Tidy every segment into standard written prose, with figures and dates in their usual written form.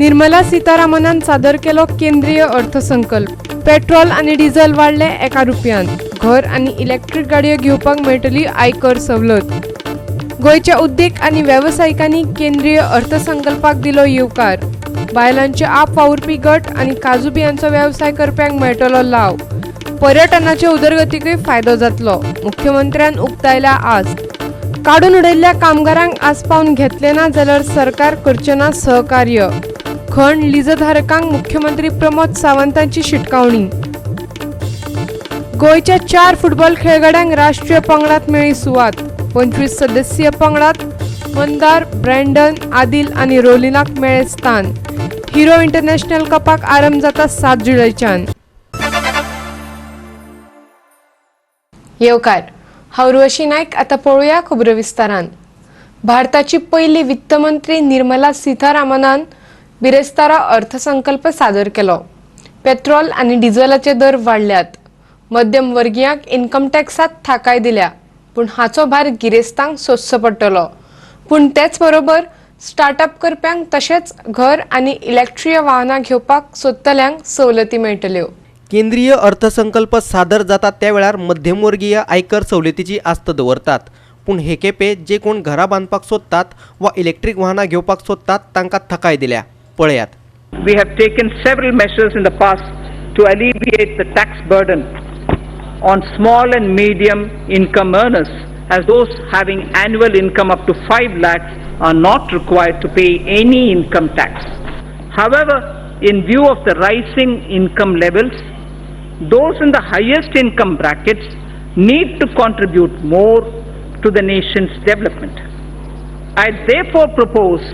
निर्मला सीतारामनान सादर केलो केंद्रीय अर्थसंकल्प. पेट्रोल आनी डिझल वाडले 1 रुपयान. घर आनी इलेक्ट्रीक गाडयो घेवपाक मेळटली आयकर सवलत. गोंयच्या उद्देग आनी वेवसायिकांनी केंद्रीय अर्थसंकल्पाक दिलो येवकार. बायलांचे आप वावुरपी गट आनी काजू बियांचो वेवसाय करप्यांक मेळटलो लाव. पर्यटनाचे उदरगतीकय फायदो जातलो, मुख्यमंत्र्यान उक्तायल्या आस. काडून उडयल्ल्या कामगारांक आसपावन घेतले ना जाल्यार सरकार करचें ना सहकार्य. खण लीजधारकांक मुख्यमंत्री प्रमोद सावंतांची शिटकावणी. गोंयच्या 4 फुटबॉल खेळगड्यांक राष्ट्रीय पंगडात मेळ्ळी सुवात. 25 सदस्यीय पंगडात मंदार, ब्रँडन, आदिल आनी रोलिनाक मेळ्ळें स्थान. हिरो इंटरनॅशनल कपाक आरंभ जाता 7 जुलयच्यान. येवकार, हांव उर्वशी नायक. आतां पळोवया खबरो विस्तारान. भारताची पयली वित्तमंत्री निर्मला सीतारामनान बिरेस्तारा अर्थसंकल्प सादर केलो. पेट्रोल आनी डिझलाचे दर वाडल्यात. मध्यम वर्गियांक इन्कम टॅक्सात थाकाय दिल्या, पूण हाचो भार गिरेस्तांक सोंसचो पडटलो. पूण तेच बरोबर स्टार्टअप करप्यांक तशेंच घर आनी इलेक्ट्रीय वाहनां घेवपाक सोदतल्यांक सवलती मेळटल्यो. केंद्रीय अर्थसंकल्प सादर जाता त्या वेळार मध्यमवर्गीय आयकर सवलतीची आस्त दवरतात, पूण हे खेपे जे कोण घरां बांदपाक सोदतात वा इलेक्ट्रीक वाहनां घेवपाक सोदतात तांकां थकाय दिल्या. पळयात. We have taken several measures in the past to alleviate the tax burden on small and medium income earners, as those having annual income up to 5 lakhs are not required to pay any income tax. However, in view of the rising income levels, those in the highest income brackets need to contribute more to the nation's development. I therefore propose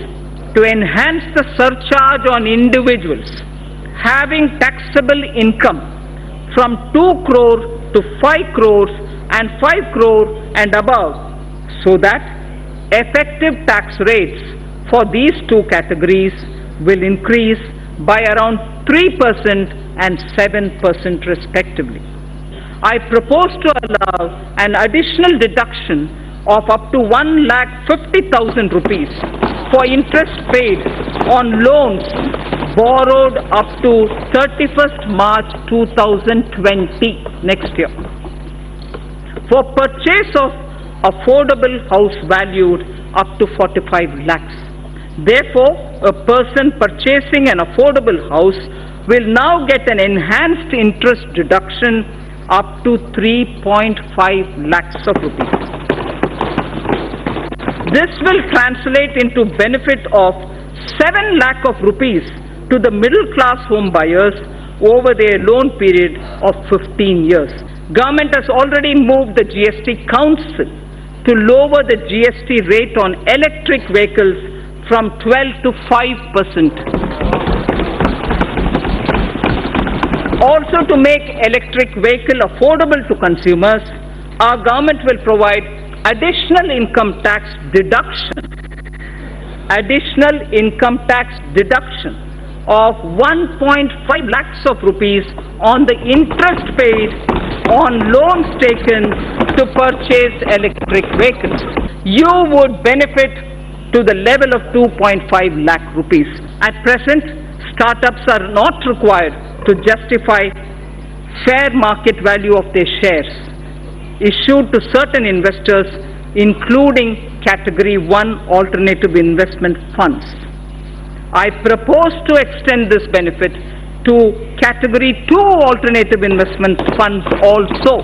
to enhance the surcharge on individuals having taxable income from 2 crore to 5 crores and 5 crore and above, so that effective tax rates for these two categories will increase by around 3% and 7% respectively. I propose to allow an additional deduction of up to 1,50,000 rupees for interest paid on loans borrowed up to 31st March 2020 next year for purchase of affordable house valued up to 45 lakhs. Therefore, a person purchasing an affordable house will now get an enhanced interest deduction up to 3.5 lakhs of rupees. This will translate into benefit of 7 lakh of rupees to the middle class home buyers over their loan period of 15 years. Government has already moved the GST Council to lower the GST rate on electric vehicles from 12 to 5%. Also, to make electric vehicle affordable to consumers, our government will provide additional income tax deduction, additional income tax deduction of 1.5 lakhs of rupees on the interest paid on loans taken to purchase electric vehicles. You would benefit to the level of 2.5 lakh rupees. At present, startups are not required to justify fair market value of their shares issued to certain investors, including Category 1 alternative investment funds. I propose to extend this benefit to Category 2 alternative investment funds also.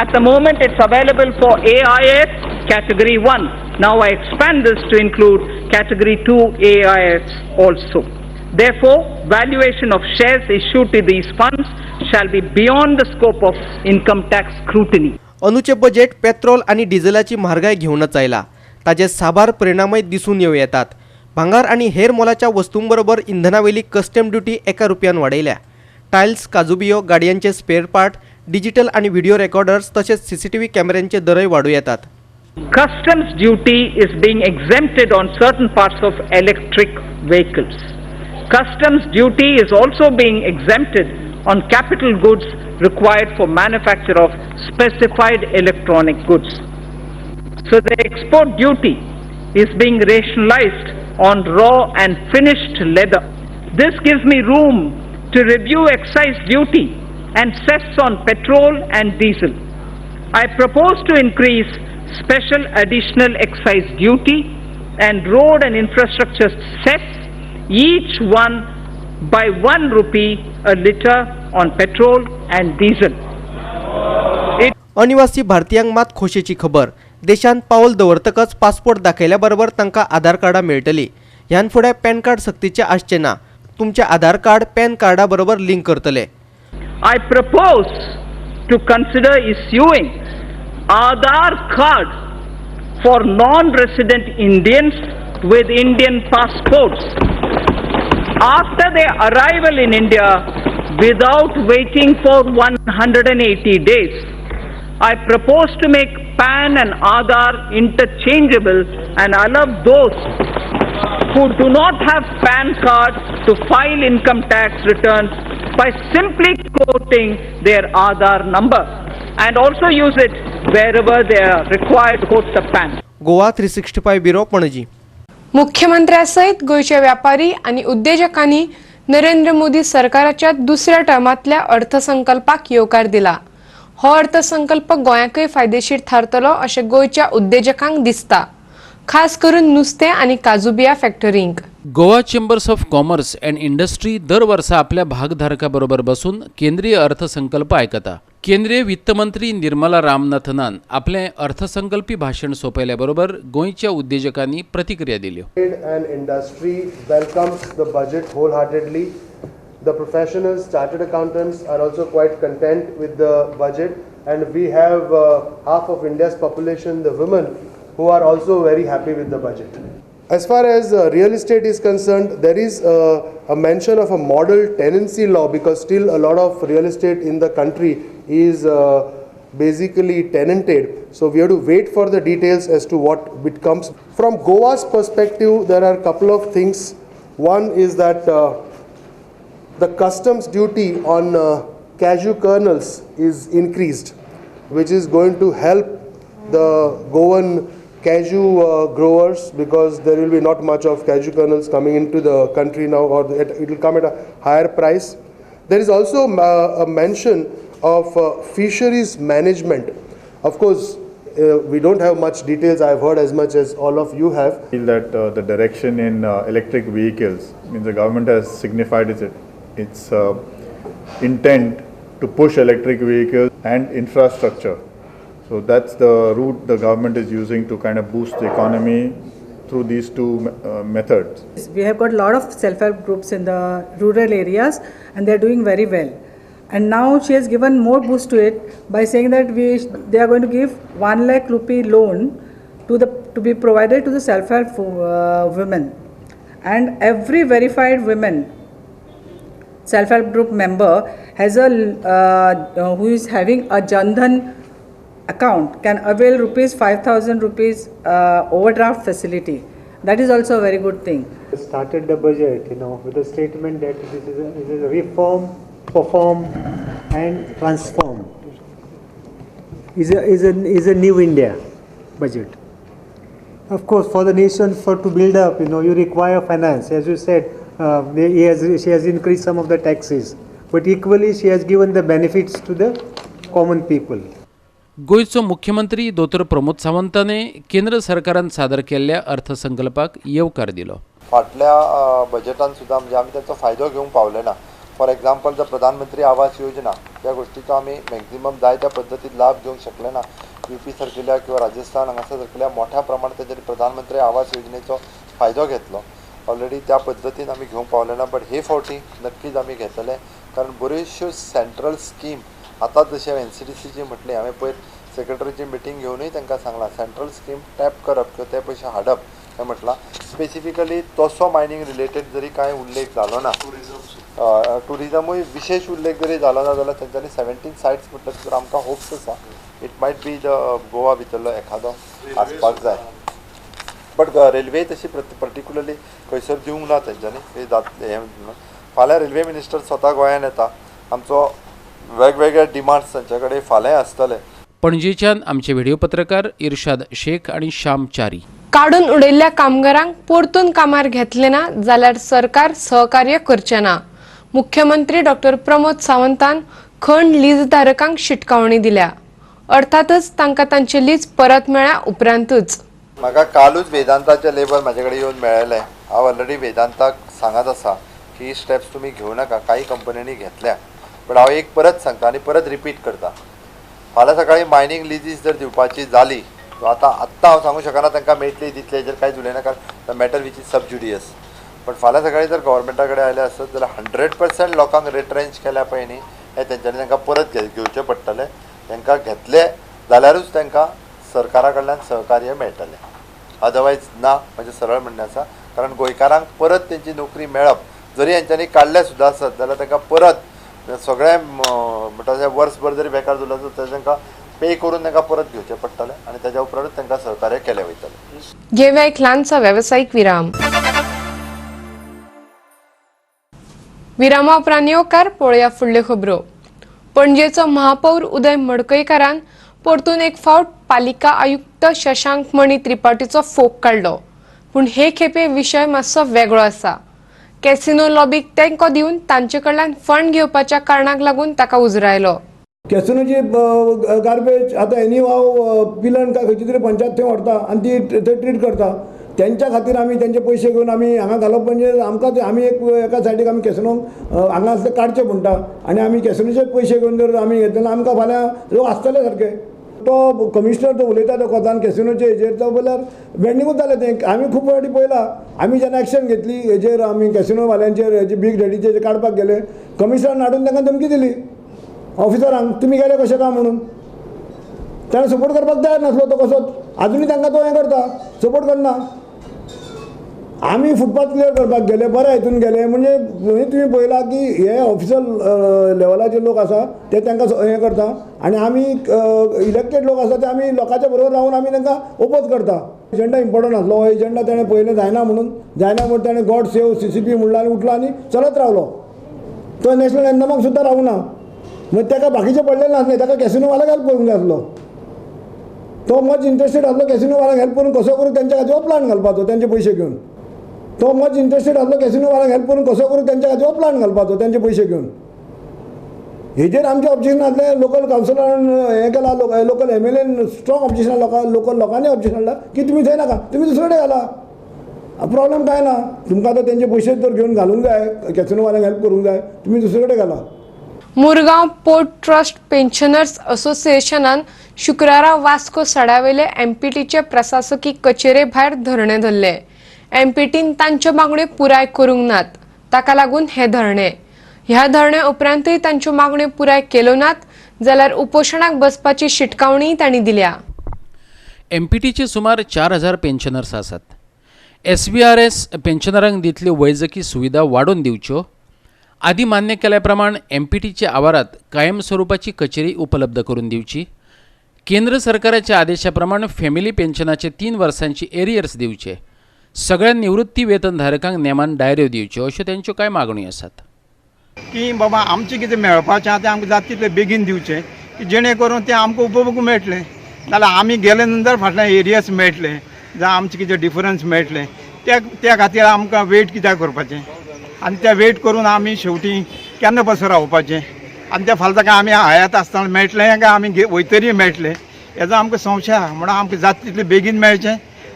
At the moment, it's available for AIF Category 1. Now I expand this to include Category 2 AIFs also. Therefore, valuation of shares issued to these funds shall be beyond the scope of income tax scrutiny. अंदूचें budget petrol आनी डिझलाची म्हारगाय घेवनच आयला. ताजे साबार परिणामय दिसून येवं येतात. भांगर आनी हेर मोलाच्या वस्तूं बरोबर इंधनावेली कस्टम ड्युटी 1 रुपयान वाडयल्या. टायल्स, काजूबियो, गाडयांचे स्पेअर पार्ट, डिजिटल आनी व्हिडिओ रेकॉर्डर्स तशेंच सीसीटीव्ही कॅमेऱ्यांचे दरय वाडूं येतात. Customs duty is being exempted on certain parts of electric vehicles. Customs duty is also being exempted on capital goods required for manufacture of specified electronic goods. So the export duty is being rationalized on raw and finished leather. This gives me room to review excise duty and cess on petrol and diesel. I propose to increase special additional excise duty and road and infrastructure cess, each one by 1 rupee a litre on petrol and diesel. अनिवासी भारतीयांक मात खोशेची खबर. देशांत पावल दवरतकच passport दाखयल्या बरोबर तांकां आधार कार्डां मेळटली. ह्यान फुडें पॅन कार्ड सक्तीचें आसचें ना. तुमचें आधार कार्ड पॅन कार्डा बरोबर लिंक करतले. I propose to consider issuing Aadhaar card for non-resident Indians with Indian passports after their arrival in India without waiting for 180 days. I propose to make PAN and Aadhaar interchangeable and allow those who do not have PAN card to file income tax returns by simply quoting their Aadhaar number and also use it wherever they are required to quote the PAN. Goa 365 bureau, Panaji. मुख्यमंत्र्यासयत गोंयचे व्यापारी आनी उद्देजकांनी नरेंद्र मोदी सरकाराच्या दुसऱ्या टर्मांतल्या अर्थसंकल्पाक येवकार दिला. हो अर्थसंकल्प गोंयाकय फायदेशीर थारतलो अशें गोंयच्या उद्देजकांक दिसता, खास करून नुस्तें आनी काजुबिया फॅक्टरींक. Goa Chambers of Commerce and Industry दर वर्सा आपल्या भागधारकाबरोबर बसून केंद्रीय अर्थसंकल्प आयकता. केंद्रीय वित्तमंत्री निर्मला रामनाथनान आपलें अर्थसंकल्पी भाशण सोंपयल्या बरोबर गोंयच्या उद्देजकांनी प्रतिक्रिया दिल्यो. Trade and industry welcomes the budget wholeheartedly. The professionals, chartered accountants are also quite content with the budget, and we have half of India's population, the women, who are also very happy with the budget. As far as real estate is concerned, there is a mention of a model tenancy law because still a lot of real estate in the country is basically tenanted. So we have to wait for the details as to what it comes. From Goa's perspective, there are a couple of things. One is that the customs duty on cashew kernels is increased, which is going to help the Goan cashew growers because there will be not much of cashew kernels coming into the country now, or it will come at a higher price. There is also a mention of fisheries management. Of course, we don't have much details. I've heard as much as all of you have. Feel that the direction in electric vehicles means the government has signified its intent to push electric vehicles and infrastructure. So that's the route the government is using to kind of boost the economy through these two methods. We have got a lot of self-help groups in the rural areas and they are doing very well. And now she has given more boost to it by saying that they are going to give 1 lakh rupee loan to be provided to the self-help women. And every verified women self-help group member has a who is having a Jan Dhan account can avail rupees 5,000 rupees overdraft facility. That is also a very good thing. Started the budget with a statement that this is a reform, perform, and transform. Is a new India budget. Of course, for the nation, for to build up, you require finance. As you said, she has increased some of the taxes, but equally she has given the benefits to the common people. गोंयचो मुख्यमंत्री दोतोर प्रमोद सावंताने केंद्र सरकारान सादर केल्ल्या अर्थसंकल्पाक येवकार दिलो. फाटल्या बजेटान सुद्दां म्हणजे आमी तांचो फायदो घेवंक पावले ना. फॉर एग्जाम्पल, जर प्रधानमंत्री आवास योजना ह्या गोश्टीचो आमी मॅक्झिमम जाय त्या पद्दतीन लाभ घेवंक शकले ना. युपी सारकिल्या किंवा राजस्थान हांगासर सारकिल्या मोठ्या प्रमाणात तेंच्यांनी प्रधानमंत्री आवास योजनेचो फायदो घेतलो ऑलरेडी, त्या पद्दतीन आमी घेवंक पावले ना. बट हे फावटी नक्कीच आमी घेतले, कारण बऱ्योचश्यो सेंट्रल स्कीम आतां जशें एनसीडीसीची म्हटली, हांवें पयर सेक्रेटरीची मिटींग घेवनूय तांकां सांगलां, सेंट्रल स्कीम टॅप करप किंवा ते पयशे हाडप हें म्हटलां. स्पेसिफिकली तसो मायनींग रिलेटेड जरी कांय उल्लेख जालो ना, टुरिजमूय विशेश उल्लेख जरी जालो ना जाल्यार तेंच्यांनी 17 सायट्स म्हटल्यार तितून आमकां होप्स आसा, it might be the Goa भितरलो एखादो आसपाक जाय. बट रेल्वे तशी पर्टिक्युलरली खंयसर दिवंक ना तेंच्यांनी हे जातलें हें. फाल्यां रेल्वे मिनिस्टर स्वता गोंयान येता. आमचो वेगवेगळे डिमांड्स तांचे कडेन फाल्यां आसतले. पणजेच्यान आमचे व्हिडिओ पत्रकार इर्शाद शेख आणि श्याम च्यारी. काडून उडयल्ल्या कामगारांक परतून कामार घेतले ना जाल्यार सरकार सहकार्य करचें ना. मुख्यमंत्री डॉक्टर प्रमोद सावंतान खण लीजधारकांक शिटकावणी दिल्या. अर्थातच तांकां तांचे लीज परत मेळ्ळ्या उपरांतूच. म्हाका कालूच वेदांताचे लेबर म्हाजे कडेन येवन मेळ्ळें. हांव ऑलरेडी वेदांताक सांगत आसा की ही स्टेप्स तुमी घेवं नाका, काही कंपन्यांनी घेतल्या. बट हांव एक परत सांगता आनी परत रिपीट करता, फाल्यां सकाळीं मायनींग लिजीस जर दिवपाची जाली आतां आत्तां हांव सांगूंक शकना तांकां मेळटली दितली हेजेर कांयच उलयना, कारण the matter which is sub judice. But फाल्यां सकाळीं जर गव्हर्मेंटा कडेन आयलें आसत जाल्यार 100% लोकांक रिट्रेंच केल्या पळय न्ही, हें तेंच्यांनी तांकां परत घेवचें पडटलें. तांकां घेतले जाल्यारूच तांकां सरकारा कडल्यान सहकार्य मेळटलें, अदरवायज ना. म्हजें सरळ म्हणणें आसा, कारण गोंयकारांक परत तेंची नोकरी मेळप जरी हेंच्यांनी काडलें सुद्दां आसत जाल्यार तांकां परत सगळें म्हणटा तें वर्सभर जरी बेकार उरलो आसत तर तांकां पे करून तांकां परत घेवचें पडटलें आनी ताज्या उपरांतूच तांकां सहकार्य केलें वयतलें. घेवया एक ल्हानसो वेवसायीक विराम. विरामा उपरांत येवकार पळोवया फुडल्यो खबरो. पणजेचो महापौर उदय मडकयकारान परतून एक फावट पालिका आयुक्त शशांक मणी त्रिपाठीचो फोग काडलो. पूण हे खेपे विशय मातसो वेगळो आसा. कॅसिनो लॉबीक तेंको दिवन तांचे कडल्यान फंड घेवपाच्या कारणाक लागून ताका उजरायलो. कॅसिनोची गार्बेज आतां एनी हाव पिलन काय खंयची तरी पंचायत थंय व्हरता आनी ती थंय ट्रीट करता. तेंच्या खातीर आमी तेंचे पयशे घेवन आमी हांगा घालप म्हणजे आमकां आमी एक एका सायडीक आमी कॅसिनोक हांगा आसले काडचे म्हणटा आनी आमी कॅसिनोचे पयशे घेवन जर आमी घेतले जाल्यार आमकां फाल्यां लोक आसतले सारके. तो कमिशनर तो उलयता तो कोतान कॅसिनोचे हेजेर तो जाल्यार वेंडिंगूच जालें तें. आमी खूब फावटी पळयलां, आमी जेन्ना एक्शन घेतली हेजेर आमी कॅसिनोवाल्यांचेर हेजे बीग डॅडीचे काडपाक गेले, कमिशनरान हाडून तांकां धमकी दिली ऑफिसरांक, तुमी गेले कशें काय म्हणून. ताणें सपोर्ट करपाक तयार नासलो तो कसोच, आजुनूय तांकां तो हें करता, सपोर्ट करना. आमी फुटपाथ क्लियर करपाक गेले, बरें हितून गेले, म्हणजे तुमी पळयलां की हे ऑफिसर लेवलाचे लोक आसा ते तांकां हें करता आनी आमी इलेक्टेड लोक आसा ते आमी लोकांच्या बरोबर रावन आमी तांकां ओपोज करता. एजेंडा इम्पॉर्टंट आसलो, हो एजेंडा ताणें पयलें जायना म्हणून, जायना म्हणून ताणें गॉड सेव CCP म्हणलो आनी उठलो आनी चलत रावलो. तो नॅशनल एन्थमाक सुद्दां रावना, मागीर ताका बाकीचें पडलेलें नासलें, ताका कॅसिनोवाल्याक हेल्प करूंक जाय आसलो. तो मच इंट्रस्टेड आसलो कॅसिनोवाल्याक हेल्प करून कसो करून तेंच्या खातीर हो प्लान घालपाचो तेंचे पयशे घेवन. तो मच इंट्रस्टेड आसलो कॅसिनोवाल्याक हेल्प करून कसो करून तेंच्या खातीर हो प्लान घालपाचो तेंचे पयशे घेवन. हेजेर आमचें ऑब्जेक्शन आसलें, लोकल कावन्सिलरान हें केलां, लोकल MLAन स्ट्रॉंग ऑब्जेक्शन लोकल लोकांनी ऑब्जेक्शन हाडलां की तुमी थंय नाका, तुमी दुसरे कडेन घाला, प्रॉब्लम कांय ना, तुमकां आतां तेंचे पयशे तर घेवन घालूंक जाय, कॅसिनोवाल्यांक हेल्प करूंक जाय, तुमी दुसरे कडेन घाला. मुरगांव पोर्ट ट्रस्ट पेन्शनर्स असोसिएशनान शुक्रारा वास्को सड्यावेले एमपीटीचे प्रशासकी कचेरे भायर धरणे धरले. एमपीटीन तांच्यो मागण्यो पुराय करूंक नात, ताका लागून हे धरणे. ह्या धरण्या उपरांतय तांच्यो मागण्यो पुराय केल्यो नात जाल्यार उपोशणाक बसपाची शिटकावणी तांणी दिल्या. एमपीटीचे सुमार 4000 पेन्शनर्स आसात. SVRS पेन्शनरांक दितल्यो वैजकी सुविधा वाडोवन दिवच्यो आदी मान्य केल्या प्रमाण एमपीटीच्या आवारात कायमस्वरूपाची कचेरी उपलब्ध करून दिवची, केंद्र सरकाराच्या आदेशा प्रमाण फॅमिली पेन्शनाचे 3 वर्सांची एरियर्स दिवचे, सगळ्या निवृत्ती वेतनधारकांक नेमान डायऱ्यो दिवच्यो अश्यो तेंच्यो कांय मागण्यो आसात. की बाबा आमचें कितें मेळपाचें आहा तें आमकां जाता तितलें बेगीन दिवचें की जेणे करून तें आमकां उपभोग मेळटलें, नाल्यार आमी गेले नंतर फाटल्यान एरियर्स मेळटले जावं आमचें कितें डिफरन्स मेळटलें, त्या खातीर आमकां वेट कित्याक करपाचें आनी त्या वेट करून आमी शेवटी केन्ना पासून रावपाचें आनी त्या फाल्यां ताका आमी हयात आसतना मेळटलें काय आमी वयतरी मेळटलें हेजो आमकां संशय आहा. म्हणून आमकां जाता तितलें बेगीन मेळचें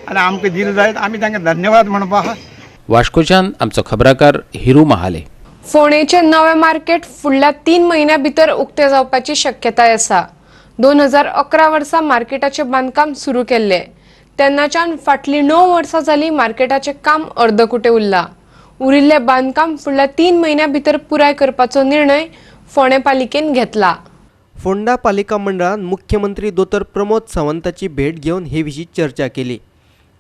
आनी आमकां दिलें जायत आमी तांकां धन्यवाद म्हणपा आहा. वास्कोच्यान आमचो खबराकार हिरू महाले. फोंडेचें नवें मार्केट फुडल्या 3 म्हयन्यां भितर उक्तें जावपाची शक्यताय आसा. 2011 वर्सा मार्केटाचें बांदकाम सुरू केल्लें, तेन्नाच्यान फाटलीं 9 वर्सां जालीं मार्केटाचें काम अर्दकुटें उरलां. उरिल्लें बांदकाम फुडल्या 3 म्हयन्यां भितर पुराय करपाचो निर्णय फोंडें पालिकेन घेतला. फोंडा पालिका मंडळान मुख्यमंत्री दोतोर प्रमोद सावंताची भेट घेवन हे विशीं चर्चा केली.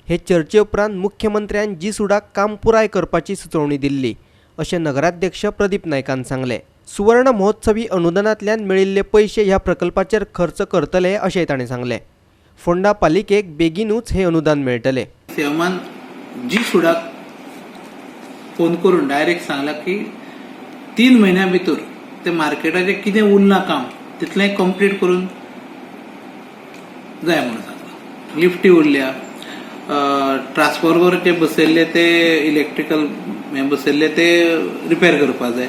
हे चर्चे उपरांत मुख्यमंत्र्यान जी सुडाक काम पुराय करपाची सुचोवणी दिल्ली अशें नगराध्यक्ष प्रदीप नायकान सांगलें. सुवर्ण महोत्सवी अनुदानांतल्यान मेळिल्ले पयशे ह्या प्रकल्पाचेर खर्च करतले अशें ताणें सांगलें. फोंडा पालिकेक बेगीनूच हे अनुदान मेळटलें. सीएमान जी सुडाक फोन करून डायरेक्ट सांगला की 3 म्हयन्या भितर ते मार्केटाचें कितें उरलां काम तितलें कंप्लीट करून जाय म्हणून सांगलां. लिफ्टी उरल्या, ट्रान्सफॉर्मर जे बसयल्ले ते इलेक्ट्रिकल हें बसयल्ले ते रिपेर करपा जाय,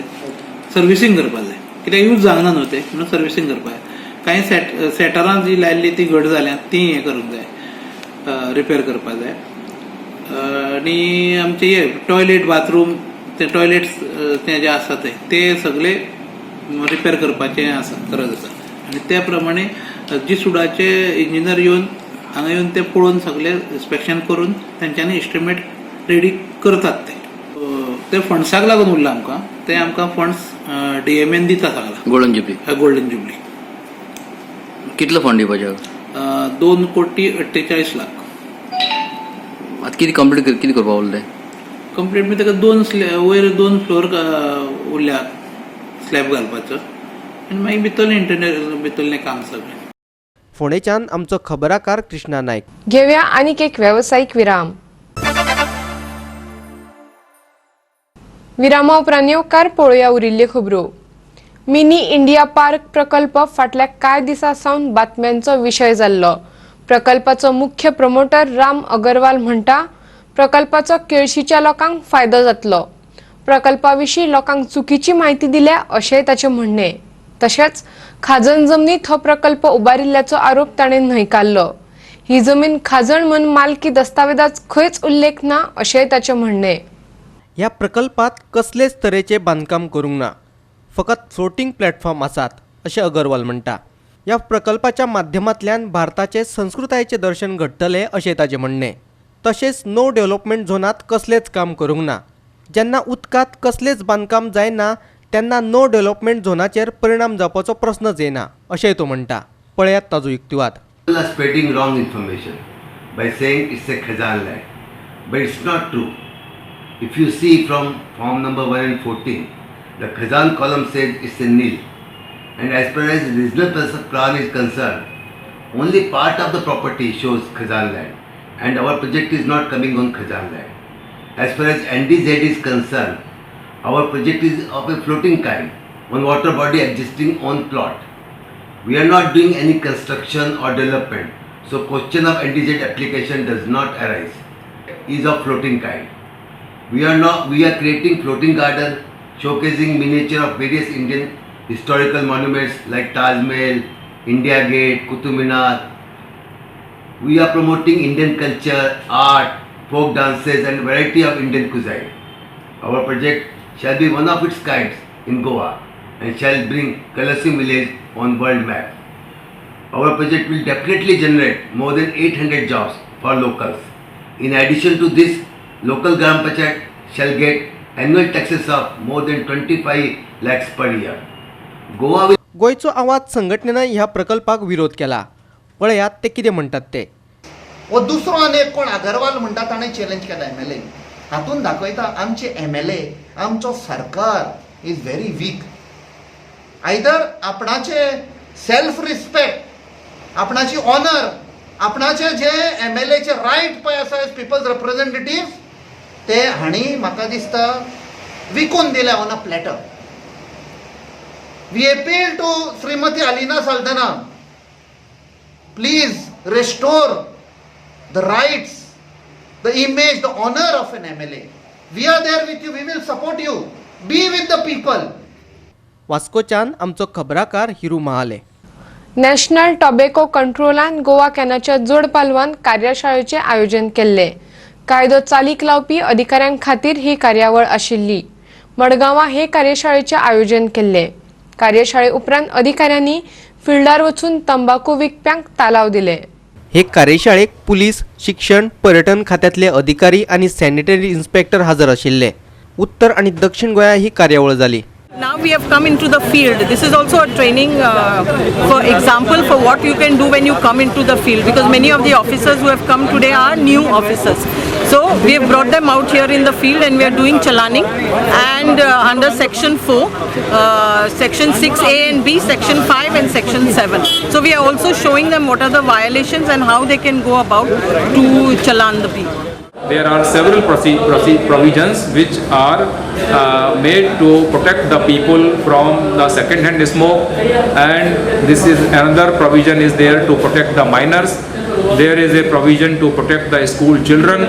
सर्विसींग करपा जाय, कित्याक यूज जावना न्हू ते, म्हणून सर्विसींग करपा जाय. कांय सेटरां जी लायल्ली ती घट जाल्या, ती हें करूंक जाय, रिपेर करपा जाय. आनी आमचे हे टॉयलेट बाथरूम, ते टॉयलेट्स ते जे आसा ते सगळे रिपेर करपाचें आसा, गरज आसा. आनी त्या प्रमाणे जी सुडाचे इंजिनियर येवन हांगा येवन ते पळोवन सगळे इन्स्पेक्शन करून तेंच्यांनी एस्टिमेट रेडी करतात. ते ते फंड्साक लागून उरला आमकां, ते आमकां फंड्स डीएमएन दिता सगळा. Golden jubilee. Golden jubilee. कितलो फंड दिवपाचो? 2 कोटी 48 लाख. आतां कितें कंप्लीट, कितें करपा उरलें तें? कंप्लीट म्हणजे ताका दोन वयर दोन फ्लोर उरल्या स्लॅब घालपाचो आनी मागीर भितरलें इंटरनेट, भितरलें काम सगळें. फोंडेच्यान आमचो खबराकार कृष्णा नायक. घेवया आनीक एक वेवसायीक विराम. विरामा उपरांत येवकार. पळोवया उरिल्ल्यो खबरो. मिनी इंडिया पार्क प्रकल्प फाटल्या कांय दिसां सावन बातम्यांचो विशय जाल्लो. प्रकल्पाचो मुख्य प्रमोटर राम अगरवाल म्हणटा, प्रकल्पाचो केळशीच्या लोकांक फायदो जातलो. प्रकल्पा विशीं लोकांक चुकीची म्हायती दिल्या अशेंय ताचें म्हणणें. तशेंच खाजन जमनीत हो प्रकल्प उबारिल्ल्याचो आरोप ताणें न्हयकारलो. ही जमीन खाजण म्हूण मालकी दस्तावेजात खंयच उल्लेख ना अशेंय ताचें म्हणणें. ह्या प्रकल्पात कसलेच तरेचें बांदकाम करूंक ना, फकत फ्लोटींग प्लॅटफॉर्म आसात अशें अगरवाल म्हणटा. ह्या प्रकल्पाच्या माध्यमांतल्यान भारताचे संस्कृतायेचें दर्शन घडटलें अशें ताचें म्हणणें. तशेंच नो डेव्हलपमेंट झोनांत कसलेंच काम करूंक ना. जेन्ना उदकांत कसलेंच बांदकाम जायना तेन्ना नो डेव्हलपमेंट झोनाचेर परिणाम जावपाचो प्रस्नच येना अशेंय तो म्हणटा. पळयात ताजो युक्तिवाद. People are spreading wrong information by saying it's a Khazan land, but it's not true. If you see from form number 1 and 14, the Khazan column says it's a nil. And as far as regional plan is concerned, only part of the property shows Khazan land, and our project is not coming on Khazan land. As far as NDZ is concerned, our project is of a floating kind, on water body existing on plot. We are not doing any construction or development, so question of NDZ application does not arise. Is of floating kind. We are not. We are creating floating garden, showcasing miniature of various Indian historical monuments like Taj Mahal, India Gate, Qutub Minar. We are promoting Indian culture, art, folk dances, and variety of Indian cuisine. Our project shall be one of its kinds in Goa and shall bring Calasem village on world map. Our project will definitely generate more than 800 jobs for locals. In addition to this, local Gram Panchayat shall get annual taxes of more than 25 lakhs per year. Goa will गोंयचो आवाज संघटनेन ह्या प्रकल्पाक विरोध केला. पळयात ते कितें म्हणटात ते. हो दुसरो आनी एक कोण अगरवाल म्हणटा, ताणें चॅलेंज केला एमएलए. हातून दाखयता आमचे एमएलए, आमचो सरकार is very weak. Either आपणाचे सेल्फ रिस्पेक्ट, आपणाची ऑनर, आपणाचे जे एमएलएचे रायट पळय आसा एज पिपल्स रिप्रेझेंटेटिव्ह, ते हांणी म्हाका दिसता विकून दिले on a platter. We appeal to Shrimati Alina Saldanha, please restore the rights, the image, the honor of an MLA. We are there with you, we will support you. Be with the people. वास्कोच्यान आमचो खबराकार Hiru Mahale. National tobacco कंट्रोलान Goa कॅनाच्या जोड पालवान कार्यशाळेचें आयोजन केल्लें. कायदो चालीक लावपी अधिकाऱ्यां खातीर ही कार्यावळ आशिल्ली. मडगांवां हे कार्यशाळेचें आयोजन केल्लें. कार्यशाळे उपरांत अधिकाऱ्यांनी फिल्डार वचून तंबाकू विकप्यांक तालाव दिले. हे कार्यशाळेक पुलीस, शिक्षण, पर्यटन खात्यांतले अधिकारी आनी सॅनिटरी इन्स्पेक्टर हजर आशिल्ले. उत्तर आनी दक्षिण गोंया ही कार्यावळ जाली. Now we have come into the field. This is also a training, for example, for what you can do when you come into the field, because many of the officers who have come today are new officers. So we have brought them out here in the field and we are doing chalaning and under section 4, section 6A and B, section 5 and section 7. So we are also showing them what are the violations and how they can go about to challan the people. There are several provisions which are made to protect the people from the second hand smoke, and this is another provision is there to protect the minors. There is a provision to protect the school children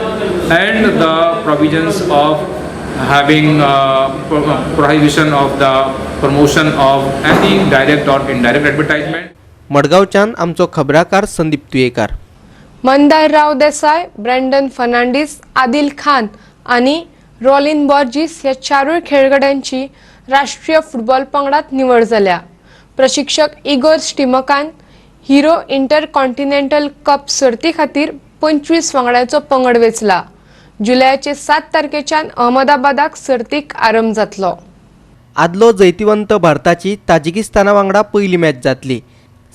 and the provisions of having prohibition of the promotion of any direct or indirect advertisement. मडगांवच्यान आमचो खबराकार संदीप तुयेकार. मंदार राव Desai, Brandon Fernandes, Adil Khan आनी Rollin Borges ह्या चारूय खेळगड्यांची राष्ट्रीय football पंगडात निवड जाल्या. प्रशिक्षक इगोर स्टिमकान हिरो इंटरकॉन्टिनेंटल कप सर्ती खातीर 25 वांगड्यांचो पंगड वेंचला. जुलयाचे 7 तारखेच्यान अहमदाबादाक सर्तीक आरंभ जातलो. आदलो जैतिवंत भारताची ताजिकिस्ताना वांगडा पयली मॅच जातली.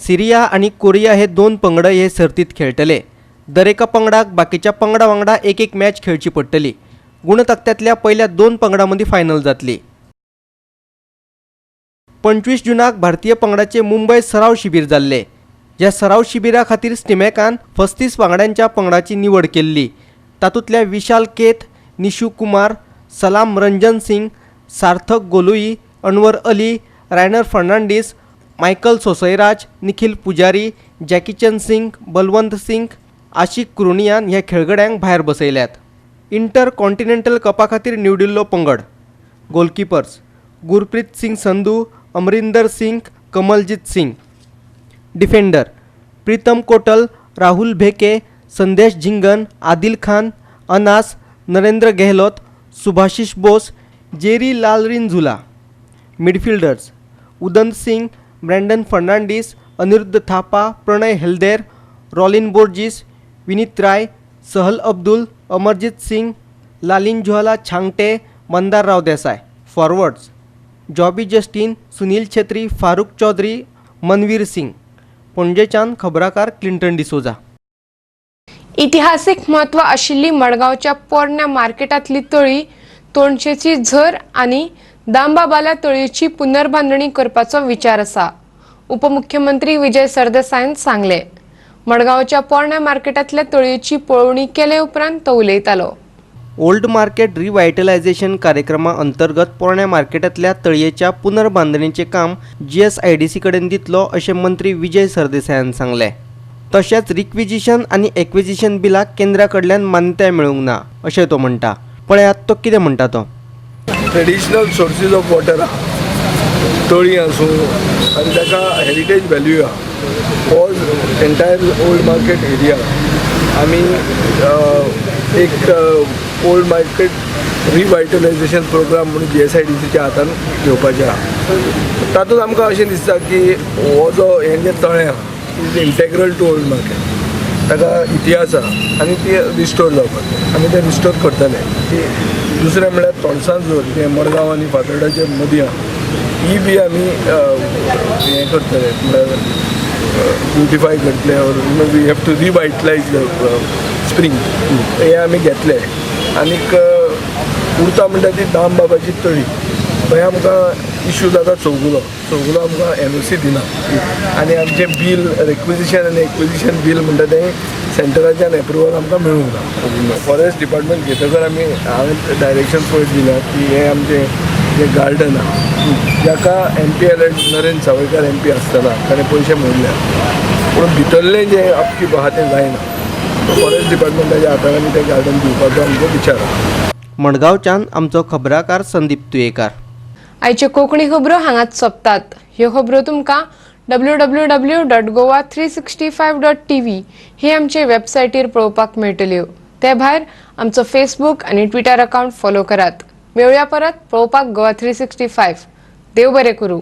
सिरिया आनी कोरिया हे 2 पंगड हे सर्तीत खेळटले. दरेका पंगडाक बाकीच्या पंगडा वांगडा एक एक मॅच खेळची पडटली. गुणतकट्यांतल्या पयल्या 2 पंगडां मदीं फायनल जातली. 25 जूनाक भारतीय पंगडाचे मुंबय सराव शिबीर जाल्ले. ह्या सराव शिबिरा खातीर स्टिमॅकान 35 वांगड्यांच्या पंगडाची निवड केल्ली. तातूंतल्या विशाल केत, निशू कुमार, सलाम रंजन सिंग, सार्थक गोलुई, अनवर अली, रायनर फर्नांडीस, मायकल सोसैराज, निखिल पुजारी, जॅकीचंद सिंग, बलवंत सिंग, आशिक कुरुनियान ह्या खेळगड्यांक भायर बसयल्यात. इंटर कॉन्टिनेंटल कपा खातीर निवडिल्लो पंगड: goalkeepers Gurpreet Singh Sandhu, Amarinder Singh, Kamaljit Singh. Defender Pritam Kotal, Rahul Bheke, Sandesh Jhingan, Adil Khan, Anas, Narendra Gehlot, Subhasish Bose, Jerry Lalrinzuala. Midfielders Udant Singh, Brandon Fernandes, Aniruddha Thapa, Pranay Halder, Rowllin Borges, Vinit Rai, Sahal Abdul, Amarjit Singh, Lallianzuala Chhangte, Mandar Rao Desai. Forwards Jobby Justin, Sunil Chhetri, Farukh Choudhary, Manvir Singh. पणजेच्यान खबराकार Clinton D'Souza. इतिहासीक म्हत्व आशिल्ली मडगांवच्या पोरण्या मार्केटांतली तळी, तोणशेची झर आनी दांबाबाला तळयेची पुनर्बांदणी करपाचो विचार आसा, उपमुख्यमंत्री विजय सरदेसायान सांगले. मडगांवच्या पोरण्या मार्केटांतल्या तळयेची पळोवणी केले उपरांत तो उलयतालो. ओल्ड मार्केट रिव्हायटलायझेशन कार्यक्रमा अंतर्गत पोरण्या मार्केटांतल्या तळयेच्या पुनर्बांदणीचें काम जीएसआयडीसी कडेन दितलो अशें मंत्री विजय सरदेसायान सांगलें. तशेंच रिक्विजिशन आनी एक्विजिशन बिलाक केंद्रा कडल्यान मान्यताय मेळूंक ना अशें तो म्हणटा. पळयात तो कितें म्हणटा तो. ट्रेडिशनल सोर्सीज ऑफ वॉटर आहा, तळी आसूं आनी ताका हेरिटेज व्हॅल्यू आहा. हो एंटायर ओल्ड मार्केट एरिया आमी एक ओल्ड मार्केट रिव्हायटलायझेशन प्रोग्राम म्हणून जीएसआयडीसीच्या हातान घेवपाचें आहा. तातूंत आमकां अशें दिसता की हो जो हें जें तळें आहा is integral to old market, ताका इतिहास आहा आनी ती रिस्टोर जावपाक जाय. आमी तें रिस्टोर करतले. दुसरें म्हळ्यार तोणसां झर जें मडगांव आनी फातर्डाचे मदीं आहा, ही बी आमी हें करतले, म्हळ्यार ब्युटिफाय करतले or we have to revitalise the spring, हें आमी घेतले. आनीक उरता म्हणटा ती दामबाबाची तळी, थंय आमकां इश्यू जाता चौगुलो. चौगुलो आमकां एनओसी दिना आनी आमचें बील रिक्विजिशन आनी एक्विजिशन बील म्हणटा तें सेंटराच्यान एप्रुवल आमकां मेळूंक ना. फॉरेस्ट डिपार्टमेंट घेतकर आमी हांवें डायरेक्शन पळयत दिलां की हें आमचें जें गार्डन आहा जाका MP elect Narendra Sawaikar MP आसतना ताणें पयशे मोडल्या, पूण भितरलें जें अपकीप आहा तें जायना. फॉरेस्ट डिपार्टमेंटाच्या हातान आमी तें गार्डन दिवपाचो आमचो विचार आहा. मडगांवच्यान आमचो खबराकार संदीप तुयेकार. आयच्यो कोंकणी खबरो हांगाच सोंपतात. ह्यो खबरो तुमकां www.goa365.tv हे आमचे वेबसायटीर पळोवपाक मेळटल्यो. ते भायर आमचो फेसबूक आनी ट्विटर अकावंट फॉलो करात. मेळुया परत पळोवपाक गोवा 365. देव बरें करूं.